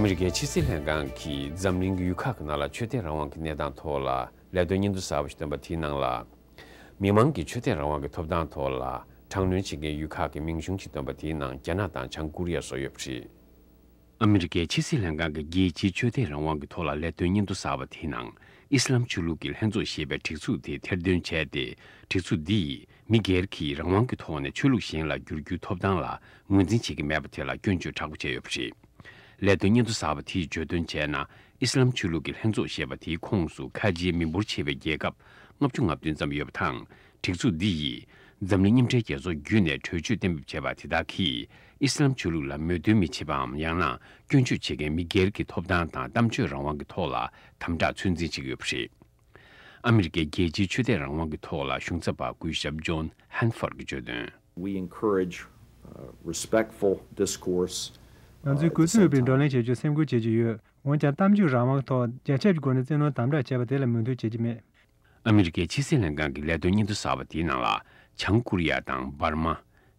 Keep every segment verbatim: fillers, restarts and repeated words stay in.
ཨ་མི་རི་ཀའི་ཕྱི་སྲིད་ལྷན་ཁང་གིས་འཛམ་གླིང་གི་ཡུལ་ཁག་གི་ནང་ལ་ཆོས་དད་རང་དབང་གི་གནས་སྟངས་ཐོག་ལ་ལས་དོན་སྙན་ཐོ་གསར་པ་ཞིག་བཏོན་པ་དེའི་ནང་ལ། མི་མང་གི་ཆོས་དད་རང་དབང་གི་ཐོབ་ཐང་ཐོག་ལ་དྲག་གནོན་བྱེད་མཁན་ཡུལ་ཁག་གི་མིང་གཞུང་ཞིག་བཏོན་པ་དེའི་ནང་རྒྱ་ནག་དང་བྱང་ཀོ་རི་ཡ་སོགས་ཡོད་པ་རེད། ཨ་མི་རི་ཀའི་ཕྱི་སྲིད་ལྷན་ཁང་གི་རྒྱལ་སྤྱིའི་ཆོས་དད་རང་དབང་གི་ཐོག་ལ་ལས་དོན་སྙན་ཐོ་གསར་པ་དེའི་ནང་ཨི་སི་ལམ་ཆོས་ལུགས་ཀྱི་ལྷན་ཚོགས་ཞེས་པའི་སྒྲིག་འཛུགས་དེ་ཐེར་འདོན་བྱས་ཏེ། སྒྲིག་འཛུགས་འདི་ཡིས་མི་སྒེར་གྱིས་རང་དབང་གི་ཐོག་ནས་ཆོས་ལུགས་གཞན་ལ་བསྒྱུར་རྒྱུའི་ཐོབ་ཐང་ལ་ངོས་འཛིན་བྱེད་ཀྱི་མེད་པ་དེ་ལ་སྐྱོན་བརྗོད་དྲག་པོ་བྱས་ཡོད་པ་རེད། ལས་དོན་སྙན་ཐོ་གསར་པ་དེས་བརྗོད་དོན་བྱས་ན། ཨི་སི་ལམ་ཆོས་ལུགས་ཀྱི་ལྷན་ཚོགས་ཞེས་པ་དེའི་ཁོངས་སུ་ཁ་ཆེའི་མི་འབོར་ཆེ་བའི་རྒྱལ་ཁབ་ལྔ་བཅུ་ང་བདུན་ཙམ་ཡོད་པ་དང་། སྒྲིག་འཛུགས་འདི་ཡིས་འཛམ་གླིང་མཉམ་འབྲེལ་རྒྱལ་ཚོགས་བརྒྱུད་ནས་གྲོས་ཆོད་གཏན་འབེབས་བྱས་པ་དེ་དག་གིས་ཨི་སི་ལམ་ཆོས་ལུགས་ལ་མོས་མཐུན་མི་བྱེད་པའམ། ཡང་ན་སྐྱོན་བརྗོད་བྱེད་མཁན་མི་སྒེར་གྱི་ཐོབ་ཐང་དང་གཏམ་བརྗོད་རང་དབང་གི་ཐོག་ལ་དམ་དྲག་ཚོད་འཛིན་བྱེད་ཀྱི་ཡོད་པ་རེད། ཨ་མི་རི་ཀའི་རྒྱལ་སྤྱིའི་ཆོས་དད་རང་དབང་གི་ཐོག་ལ་གཞུང་ཚབ་པ་སྐུ་ཞབས་ཇོན་ཧན་ཧྥར་གྱིས་བརྗོད་དོན། We encourage, uh, respectful discourse. ང་ཚོས་uh, at the གུས་བརྩི་ཡོད་པའི་བགྲོ་གླེང་བྱེད་རྒྱུར་སེམས་ཁུར་བྱེད་ཀྱི་ཡོད། འོན་ཀྱང་། གཏམ་བརྗོད་རང་དབང་གི་ཐོག་རྒྱ་ཁྱབ་ཀྱི་སྒོ་ནས་བཙན་གནོན་དམ་དྲག་བྱས་པ་དེ་ལ་མོས་མཐུན་བྱེད་ཀྱི་མེད། ཨ་མི་རི་ཀའི་ཕྱི་སྲིད་ལྷན་ཁང་གི་ལས་དོན་སྙན་ཐོ་གསར་པ་དེའི་ནང་ལ། བྱང་ཀོ་རི་ཡ་དང་འབར་མ།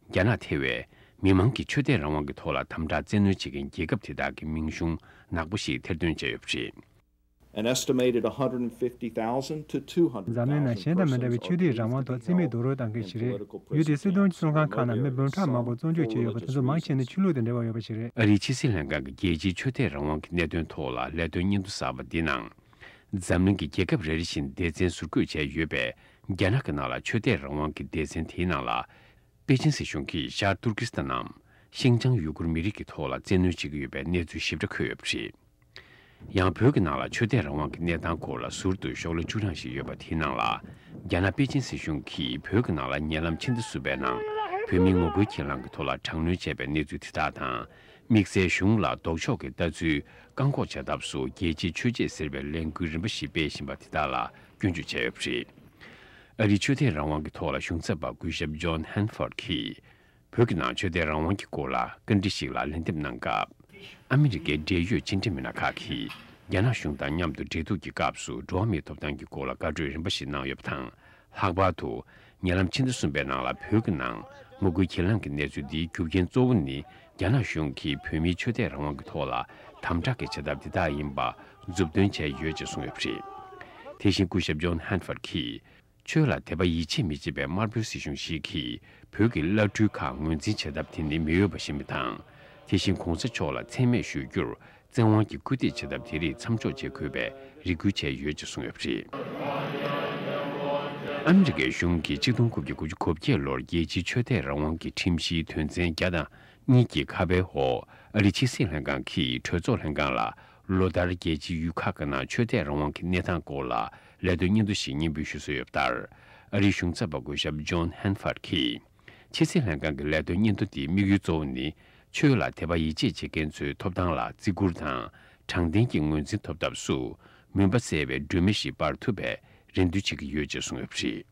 རྒྱ་ནག་ཐེ་བའི་མི་མང་གི་ཆོས་དད་རང་དབང་གི་ཐོག་ལ་དམ་དྲག་བཙན་གནོན་བྱེད་མཁན་རྒྱལ་ཁབ་དེ་དག་གི་མིང་གཞུང་ནག་པོ་ཞིག་ཐེར་འདོན་བྱས་ཡོད་པ་རེད། An estimated one hundred fifty thousand to two hundred thousand འཛམ་གླིང་ནང་གཞན་དང་མི་འདྲ་བའི་ཆོས་དད་རང་དབང་ཐོག་རྩིས་མེད་རྡོག་རོལ་བཏང་མཁན་ཞིག་རེད། ཡུལ་དེའི་སྲིད་དོན་གྱི་བཙོན་ཁང་ཁག་ནང་མི་འབུམ་ཕྲག་མང་པོ་བཙོན་འཇུག་བྱས་ཡོད་པ་དེ་ཚོ་མང་ཆེ་ནི་ཆོས་ལུགས་དང་འབྲེལ་བ་ཡོད་པ་ཞིག་རེད། ཨ་རིའི་ཕྱི་སྲིད་ལྷན་ཁང་གི་རྒྱལ་སྤྱིའི་ཆོས་དད་རང་དབང་གི་གནད་དོན་ཐོག་ལ་ལས་དོན་སྙན་ཐོ་གསར་པ་འདི་ནང་། འཛམ་གླིང་གི་རྒྱལ་ཁབ་རེ་རེ་བཞིན་སྡེ་ཚན་ཟུར་བཀོད་བྱས་ཡོད་པའི་རྒྱ་ནག་གི་ནང་ལ་ཆོས་དད་རང་དབང་གི་སྡེ་ཚན་དེའི་ནང་ལ། པེ་ཅིན་སྲིད་གཞུང་གིས་ཤར་ཏུར་ཀི་སི་ཐན་ནམ་ཤིན་ཅང་ཡུ་གུར་མི་རིགས་ཀྱི་ཐོག་ལ་བཙན་གནོན་བྱེད་ཀྱི་ཡོད་པའི་གནས་ཚུལ་ཞིབ་ཕྲ་འཁོད་ཡོད་པ་རེད། ཡང་བོད་ཀྱི་ནང་ལ་ཆོས་དད་རང་དབང་གི་གནས་སྟངས་སྐོར་ལ་ཟུར་དུ་ཤོག་ལྷེ་བཅུ་གྲངས་ཤིག་ཡོད་པ་དེའི་ནང་ལ། རྒྱ་ནག་པེ་ཅིན་སྲིད་གཞུང་གིས་བོད་ཀྱི་ནང་ལ་ཉེ་ལམ་ཕྱི་ཟླ་གསུམ་པའི་ནང་བོད་མིའི་ངོ་རྒོལ་གྱེན་ལངས་ཀྱི་ཐོག་ལ་དྲག་གནོན་བྱས་པའི་གནས་ཚུལ་དེ་དག་དང་། དམིགས་བསལ་གཞུང་ལ་ལྡོག་ཕྱོགས་ཀྱི་ལྟ་ཚུལ་བཀག་འགོག་བྱ་ཐབས་སུ་རྒྱལ་སྤྱིའི་ཆོས་བྱེད་ཟེར་བའི་ལས་འགུལ་རིམ་པ་ཞིག་སྤེལ་བཞིན་པ་དེ་དག་ལ་སྐྱོན་བརྗོད་བྱས་ཡོད་པ་རེད། ཨ་རིའི་ཆོས་དད་རང་དབང་གི་ཐོག་ལ་གཞུང་ཚབ་པ་སྐུ་ཞབས་ཇོན་ཧན་ཧྥར་གྱིས། བོད་ཀྱི་ནང་ཆོས་དད་རང་དབང་གི་སྐོར་ལ་བཀའ་འདྲི་ཞིག་ལ་ལན་འདེབས་གནང་སྐབས། ཨ་མི་རི་ཀའི་འབྲེལ་ཡོད་ཕྱི་འབྲེལ་མི་སྣ་ཁག་གིས་རྒྱ་ནག་གཞུང་དང་མཉམ་དུ་འབྲེལ་གཏུག་གི་སྐབས་སུ་འགྲོ་བ་མིའི་ཐོབ་ཐང་གི་སྐོར་ལ་བཀའ་གྲོས་རིམ་པ་ཞིག་གནང་ཡོད་པ་དང་། ལྷག་པར་དུ། ཉེ་ལམ་ཕྱི་ཟླ་གསུམ་པའི་ནང་ལ་བོད་ཀྱི་ནང་ངོ་རྒོལ་གྱེན་ལངས་ཀྱི་གནས་ཚུལ་འདིའི་རྒྱུ་རྐྱེན་གཙོ་བོ་ནི། རྒྱ་ནག་གཞུང་གིས་བོད་མིའི་ཆོས་དད་རང་དབང་གི་ཐོག་ལ་དམ་དྲག་གི་བྱ་ཐབས་འདི་དག་ཡིན་པ་མཛུབ་སྟོན་བྱས་ཡོད་ཅེས་གསུངས་ཡོད་པ་རེད། དེ་བཞིན་སྐུ་ཞབས་ཇོན་ཧན་ཧྥར་གྱིས། ཆོས་ལ་དད་པ་ཡིད་ཆེས་མི་བྱེད་པའི་དམར་པོའི་སྲིད་གཞུང་ཞིག་གིས་བོད་ཀྱི་བླ་སྤྲུལ་ཁག་ངོས་འཛིན་བྱ་ཐབས་དེ་ནི་མི་འོས་པ་ཞིག་ཡིན་པ་དང་། དེ་བཞིན་གོང་ས་མཆོག་ལ་མཚན་སྨད་ཞུ་རྒྱུར་བཙན་དབང་གིས་སྐུལ་འདེད་བྱ་ཐབས་དེ་རིགས་མཚམས་འཇོག་བྱེད་དགོས་པའི་རེ་སྐུལ་བྱས་ཡོད་ཅེས་གསུངས་ཡོད་པ་རེད། ཨ་མི་རི་ཀའི་གཞུང་གིས་ཆིག་སྟོང་དགུ་བརྒྱ་དགུ་བཅུ་གོ་བརྒྱད་ལོར་རྒྱལ་སྤྱིའི་ཆོས་དད་རང་དབང་གི་ཁྲིམས་གཞིའི་དོན་ཚན་བརྒྱ་དང་གཉིས་ཀྱི་ཁ་དབྱེའི་འོག་ཨ་རིའི་ཕྱི་སྲིད་ལྷན་ཁང་གིས་གྲོས་ཚོགས་ལྷན་ཁང་ལ། ལོ་ལྟར་རྒྱལ་སྤྱིའི་ཡུལ་ཁག་གི་ནང་ཆོས་དད་རང་དབང་གི་གནས་སྟངས་སྐོར་ལ་ལས་དོན་སྙན་ཐོ་ཞིག་སྙན་འབུལ་ཞུ་སྲོལ་ཡོད་པ་ལྟར། ཨ་རིའི་གཞུང་ཚབ་པ་སྐུ་ཞབས་ཇོན་ཧན་ཧྥར་གྱིས། ཕྱི་སྲིད་ལྷན་ཁང་གི་ལས་དོན་སྙན་ཐོ་འདིའི་དམིགས་ཡུལ་གཙོ་བོ་ནི། ཆོས་ལ་དད་པ་ཡིད་ཆེས་བྱེད་མཁན་ཚོའི་ཐོབ་ཐང་ལ་བརྩི་བཀུར་དང་། དྲང་བདེན་གྱི་ངོས་འཛིན་ཐོབ་ཐབས་སུ། མུན་པ་བསལ་བའི་སྒྲོན་མེ་ཞིག་སྤར་ཐུབ་པའི་རེ་འདུན་བྱེད་ཀྱི་ཡོད་ཅེས་གསུངས་ཡོད་པ་རེད།